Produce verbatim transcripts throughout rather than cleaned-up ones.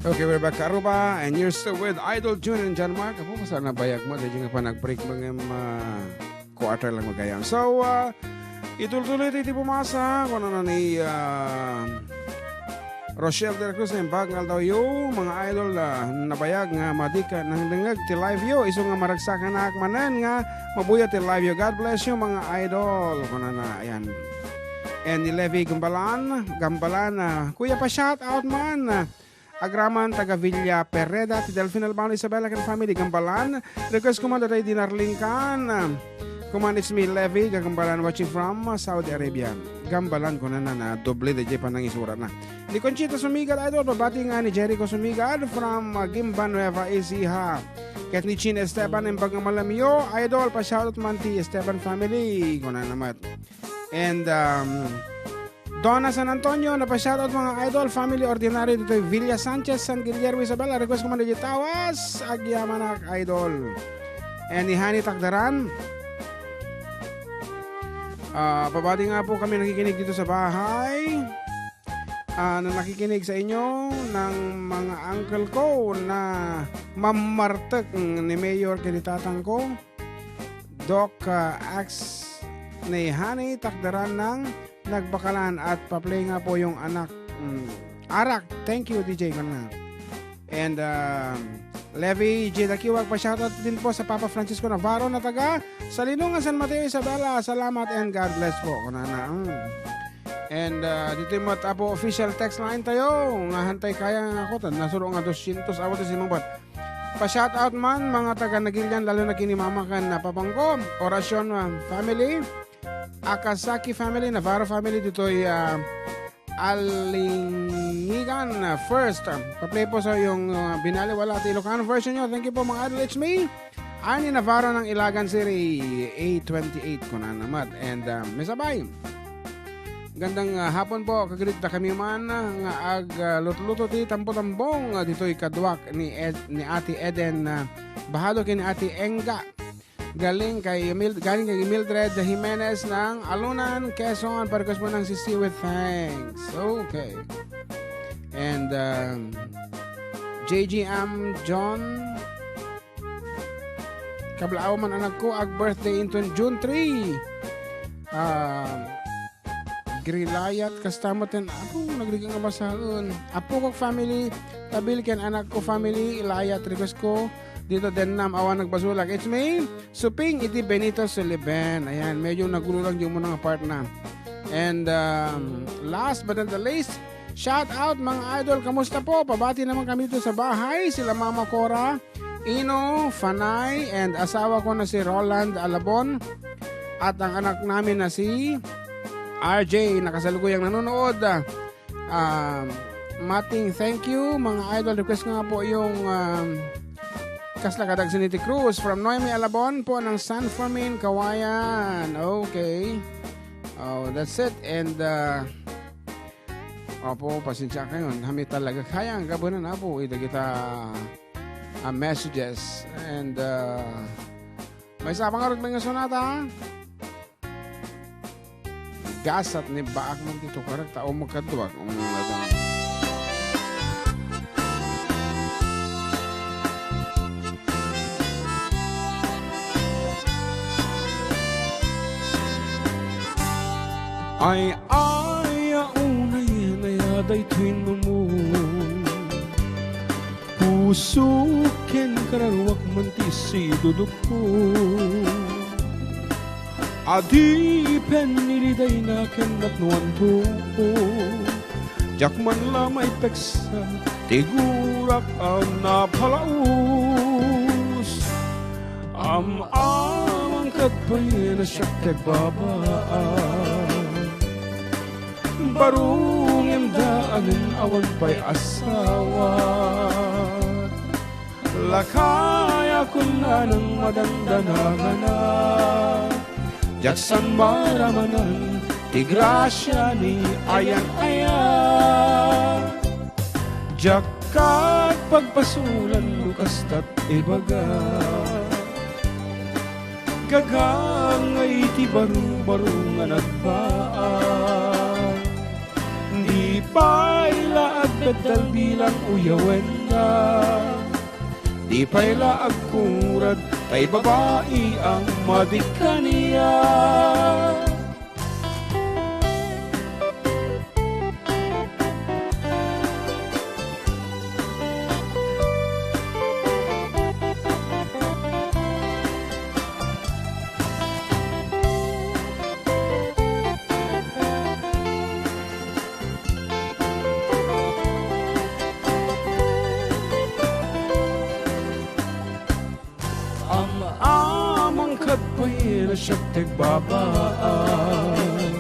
Okay, we're back, Karuba, and you're still with Idol Jun and John Mark. Apo, kasla nabayag mo, daydi nga panag-break mo ngem, ah, quarter lang magayam. So, ah, itultuloy tayo iti pumasa, kunana ni, ah, Rochelle de la Cruz, naimbag nga aldawyo, mga idol, ah, nabayag nga madi ka nangdengngeg ti live yo, isu nga maragsakanak manen nga mabuya ti live yo. God bless you, mga idol. Kunana, ayan. And ni Levi Gambalan, Gambalan, ah, Kuya, pa-shout out man. Agraman taga Villa Pereda, ti Delfin Albano, Isabela ken family, Gambalan. Request koma daydi Narlingkan. Koma, it's me, Levi, Gagambalan, watching from Saudi Arabia. Gambalan, kunana, na doble daydi panangisurana. Ni Conchita Sumigad, idol, pabati nga ni Jericho Sumigad from, uh, Gimba Nueva Ecija. Ket ni Chin Esteban, imbag nga malamyo, idol, pa-shoutout man ti Esteban family, kunana met. And, um, Donna San Antonio, napa-shoutout, mga idol, family ordinary ditoy Villa Sanchez, San Guillermo, Isabela. Request ko man daydi Tawas, agyamanak, idol. And ni Honey Takdaran. Ah, pabati nga po kami nakikinig dito sa bahay. Ah, na nakikinig sa inyo ng mga uncle ko na mamartek ni Mayor ken ni tatang ko. Doc, ah, Ax ni Honey Takdaran ng Nagbakalan at pa-play nga po yung anak. Mm, Arak. Thank you, D J, kunana. And, um, Levi J Dakiwag, pa-shoutout din po sa Papa Francisco Navarro na taga Salinungan, San Mateo, Isabela. Salamat and God bless po, kunana. Mm. And, uh, dito yung mga Apo official text line tayo. Nga hantay kaya nga ako, tan-, nasuro nga dosyentos, awa to si Mangbat. Pa-shoutout man, mga taga Nagilian, lalo na kini Mama ken, ah, Papang ko. Oracion, ah, family. Akasaki family, Navarro family, ditoy, ah, Alingigan, ah, first. Ah, pa-play po sa yung, ah, binaliwala at Ilocano version nyo. Thank you po, mga idol. It's me, Arnie Navarro ng Ilagan City, A twenty-eight, kunana met. And, ah, may sabay. Gandang, ah, hapon po, kagrit da kami man, ah, nga ag, ah, lutluto ti tampo-tambong, ah, ditoy kaduak ni Ed-, ni Ate Eden, ah, Bahado ken ni Ate Engga. Galing kay Mil-, galing kay Mildred Jimenez ng Alunan, Quezon, pa-request mo ng Sisi with Thanks. Okay. And, um, J G M John, kablaaw man anak ko, ag birthday inton June three. Ah, Grilayat, kasta met ten, apo, nagrigat nga basaen. Apo ko family, tabil ken anak ko family, ilayat, request ko. Dito den nam, awan nagbasolak. It's me, Suping iti Benito Suliben. Ayan, medyo nagulo lang yung muna nga part na. And, um, last but not the least, shout out, mga idol. Kamusta po? Pabati naman kami dito sa bahay. Sila Mama Cora, Ino, Fanay, and asawa ko na si Roland Alabon. At ang anak namin na si R J, nakasalukuyang nanonood. Ah, um, Mating, thank you. Mga idol, request nga po yung, um, Kasla Kadag Siniti Cruz from Noemi Alabon po ng San Fermin, Kawayan. Okay. Oh, that's it. And, uh, opo, pasensya kayo. Kami talaga kaya ang gabunan na po. Ito kita, ah, messages. And, uh, may isa pa nga rin mga sonata. Gasat ni baak man ti tukarek, tao magkaduak. Um, ito. Ay, ay, aunay, naya daytoy numo. Puso ken kararuak man ti sidudukko. Adipen nilidayna ken napnoanto. Diak man la maipeksa ti gurak a napalaus. Am-amang ket pay a siak ti agbabaa. Baro ngem daanen awan pay asawa. Lakay a kunanang madandanagana. Diak san maramanan ti grasia ni ayan-ayan. Diak agpagpasolan no kastat ibaga. Gagangay ti baro-baro nga nagbaa. Di pay la agbeddal bilang uyawen Di pay la agkurad, tay babai ang madi kaniak. Am-amang ket pay no siak ti agbabaan.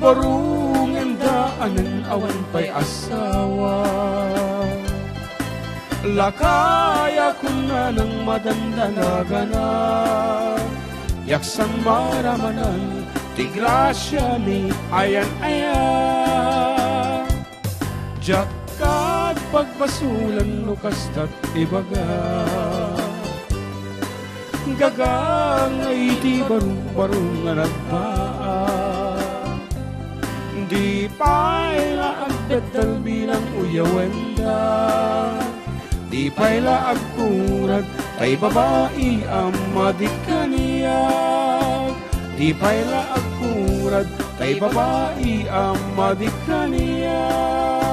Baro ngem daanen awan pay asawa. Lakay a kunana nang madandanagana. Diak san maramanan ti grasia ni ayan-ayan. Diak pagbasolan no kasta ti ibaga. Gagangay ti baro-baro nga nagbaa. Di pay la agbeddel bilang uyawenda. Di pay la agkurad tay babai a madi kaniak. Di pay la agkurad tay babai a madi kaniak.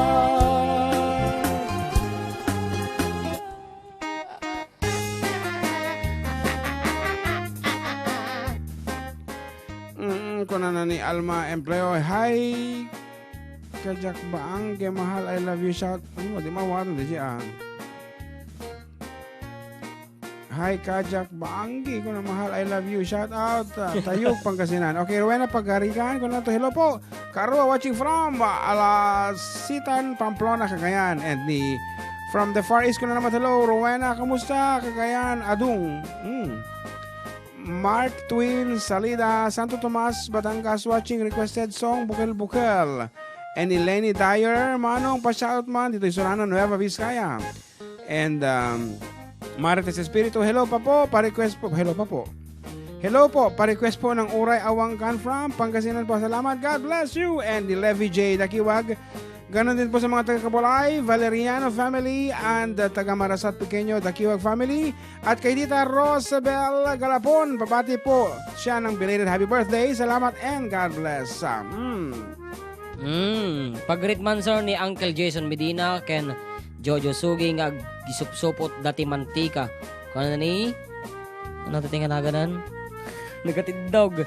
Mm, kunana ni Alma Empleo, "Hi, Kajak Baang, kay mahal, I love you, shout." Ano, di mawatan di siya. "Hi, Kajak Baang, kay kuna mahal, I love you, shout out, ah, Tayug, Pangasinan." Okay, Rowena Pagarigan, kuna to, "Hello po, Karua, watching from, ah, Alasitan, Pamplona, Cagayan." And ni from the Far East, kuna naman, "Hello, Rowena, kamusta, Cagayan, Adung?" Hmm. Mark Twin Salida, Santo Tomas, Batangas, watching, requested song, Bukel-Bukel. And ni Lenny Dyer, Manong, pa-shoutout man, ditoy Solana, Nueva Vizcaya. And, um, Marites Espiritu, "Hello pa po, pa-request po." Hello pa po. "Hello po, pa-request po ng Uray Awanggan from Pangasinan po. Salamat, God bless you." And ni Levi J Dakiwag, ganon din po sa mga taga Kabulay, Valeriano family, and, uh, taga Marasat Pequeño, Dakiwag family. At kay Tita Rosabel Galapon, pabati po siya ng belated happy birthday. Salamat and God bless. Ah, mm. Mm. Pag-greet man, sir, ni Uncle Jason Medina ken Jojo Sugi nga aggisupsupot dati mantika. Kuna ni, ano ti nga naganan? Nagatiddog.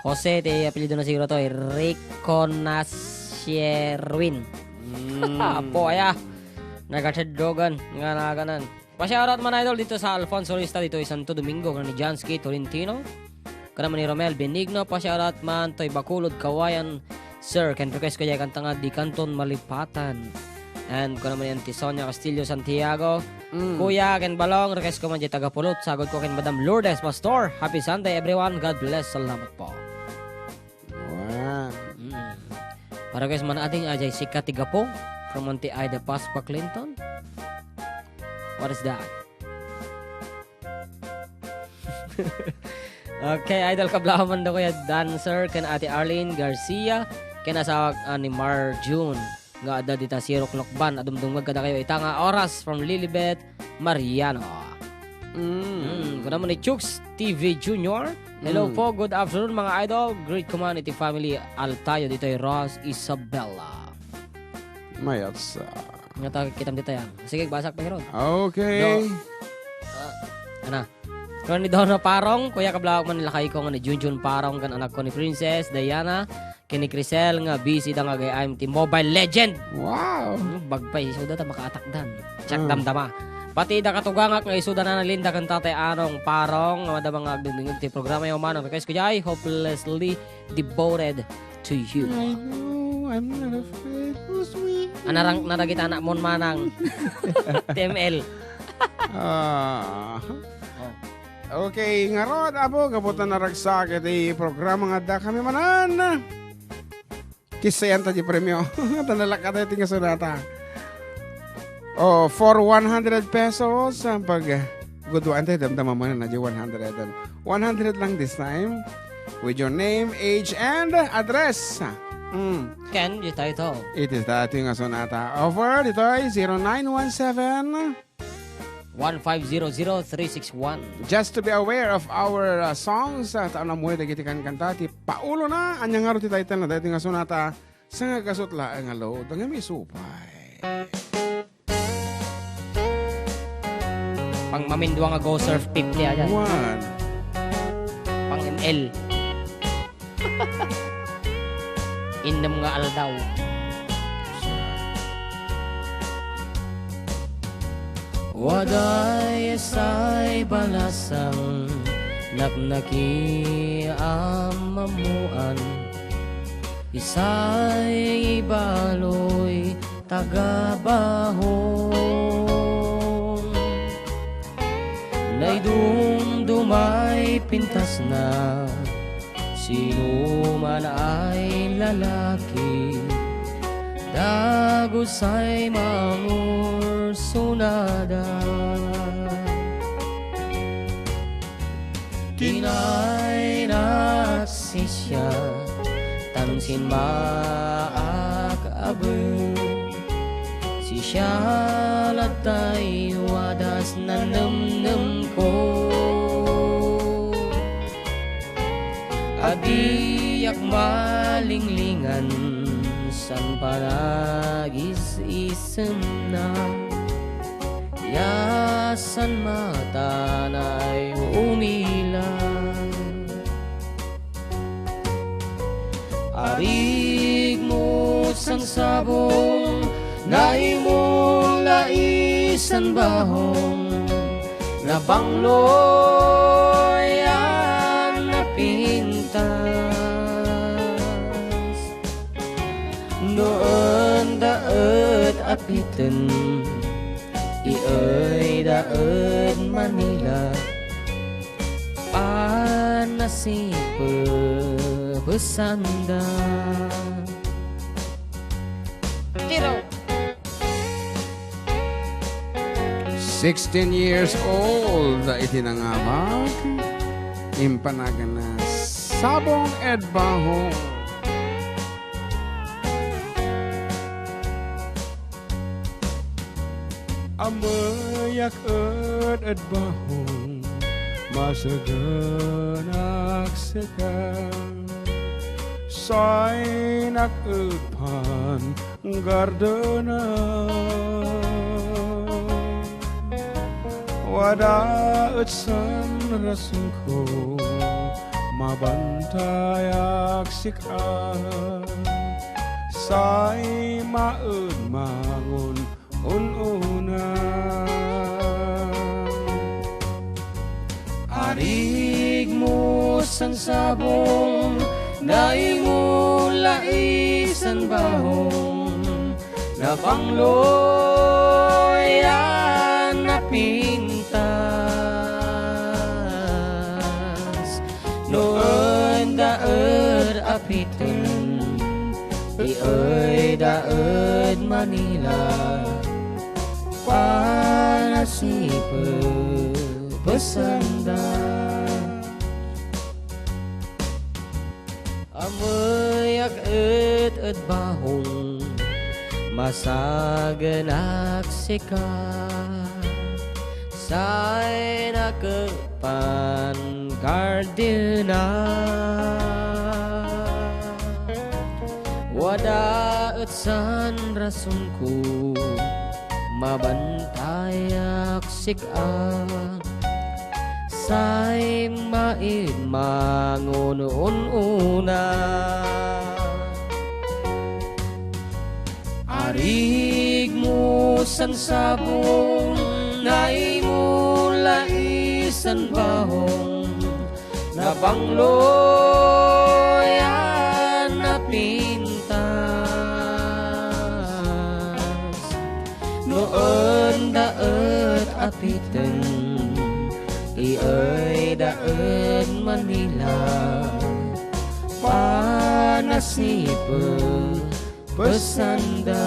Jose ti apelyido na siguro to, eh. Rico Nasierwin. Mm. Apo, aya. Nagatiddogan nga naganan. Pa-shoutout man, idol, dito sa Alfonso Lista, dito sa Santo Domingo, kan ni John Ski Tolentino. Kana man ni Romel Benigno, pa-shoutout man toy Bacolod, Kawayan, sir. Ken request ko jay kanta nga Di Kanton Malipatan. And kana man ni Auntie Sonia Castillo Santiago. Mm. Kuya ken Balong, request ko man jay Taga Pulot, sagod ko ken Madam Lourdes Pastor. Happy Sunday, everyone. God bless. Salamat po. Wow. Mm. Para guys, man ading ajay sika ti gapu from Auntie Ida Pascua Clinton. What is that? Okay, idol, kablawan da Kuya Dancer ken Ate Arlene Garcia ken asawak a ni Mar June nga adda dita Sirok Lokban a dumdumngeg kadakayo ita nga oras from Lilibet Mariano. Mm. Mm, kuna man ni Chooks T V Junior. "Hello Mm. po, good afternoon, mga idol. Greet ko man iti family Altayo ditoy Ross Isabela." Mayat sa Nga ta-, kitam dita yan. Sige, basak pa, Heron. Okay. Do-, ah, ana. Kuna ni Donna Parong, Kuya, kablawak man ni lakay ko nga ni Junjun Parong, kan anak ko ni Princess Diana, ken ni Crisel nga busy da nga agay-ayam ti Mobile Legend. Wow. Hmm, bagpay, isuda ta makaatakdan. Check Ah. damdama. Pati da katugangak nga isuda na Linda ken Tatay Anong Parong, nga madama nga agdingdingeg ti programa yo man. Ang request ko jay, Hopelessly Devoted to You. I know, I'm not afraid to swing. Anarang, naragita anak mon manang. T M L. Ah. Oh. Okay, ngarud, apo, gapu ta naragsak iti programa nga adda kami manen. Kissayan ta di premio. Ta nalakata iti nga sudata. Oh, for one hundred pesos, ang pag, ah, guduan tayo, damdama mo na, na di one hundred. One hundred lang this time. With your name, age, and address. Mm. Ken, ditoy to. It is that thing as sonata. Over, ditoy, zero nine one seven. One five zero zero three six one. Just to be aware of our, uh, songs, uh, ta alam mo, dagiti kankanta, ti paulona, ania ngarud ti title na, dagiti nga sonata, sangagkasut laeng nga load, nga misupay. Pang mamindua nga go surf fifty, ayan. One. Pang M L. Innem nga aldaw. Waday say balasang naknaki a mammuan, isay baloy tagabahong. Naidumdumay pintasna, sinuman ay lalaki, dagusay mangursunada. Kinaynak sisya, tan sinmaak abe. Sisya latay wadas nanemnemko. Adiak malinglingan san panagis-isemna. Yasan matanay umila. Arigmo sangsabong, naimula isan bahong, nabangloy a napintas. No enda et apiten, ieyda ed Manila, panasipepesanda. Tiro. Sixteen years old iti nangabak, impanaganna Sabong ed Bahong. Ameyak et ed bahong, masegenak sika. Saynak et pan gardena. Wada et san rasonko, mabantayak sika. Say maed mangon un-una. Arigmo sangsabong, naimula isan bahong, napangloy a napintas. No enda et apiten, ieyda ed Manila, panasipepesanda. Ameyak et ed bahong, masagenak sika. Saynak et pan gardena. Wada et san rasonko, mabantayak sika. Say maed mangon un-una. Arigmo sangsabong, naimula isan bahong, napangloy a napintas. No enda et apiten, ieyda ed Manila, panasipepesanda.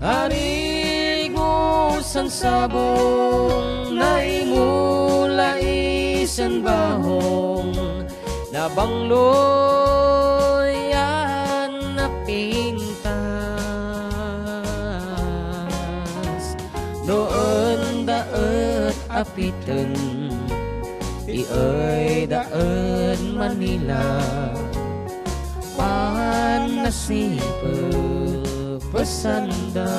Arigmo sangsabong, naimula isan bahong, Bangloy a napintas, no enda et apiten, ieyda ed Manila, pannasipepesanda.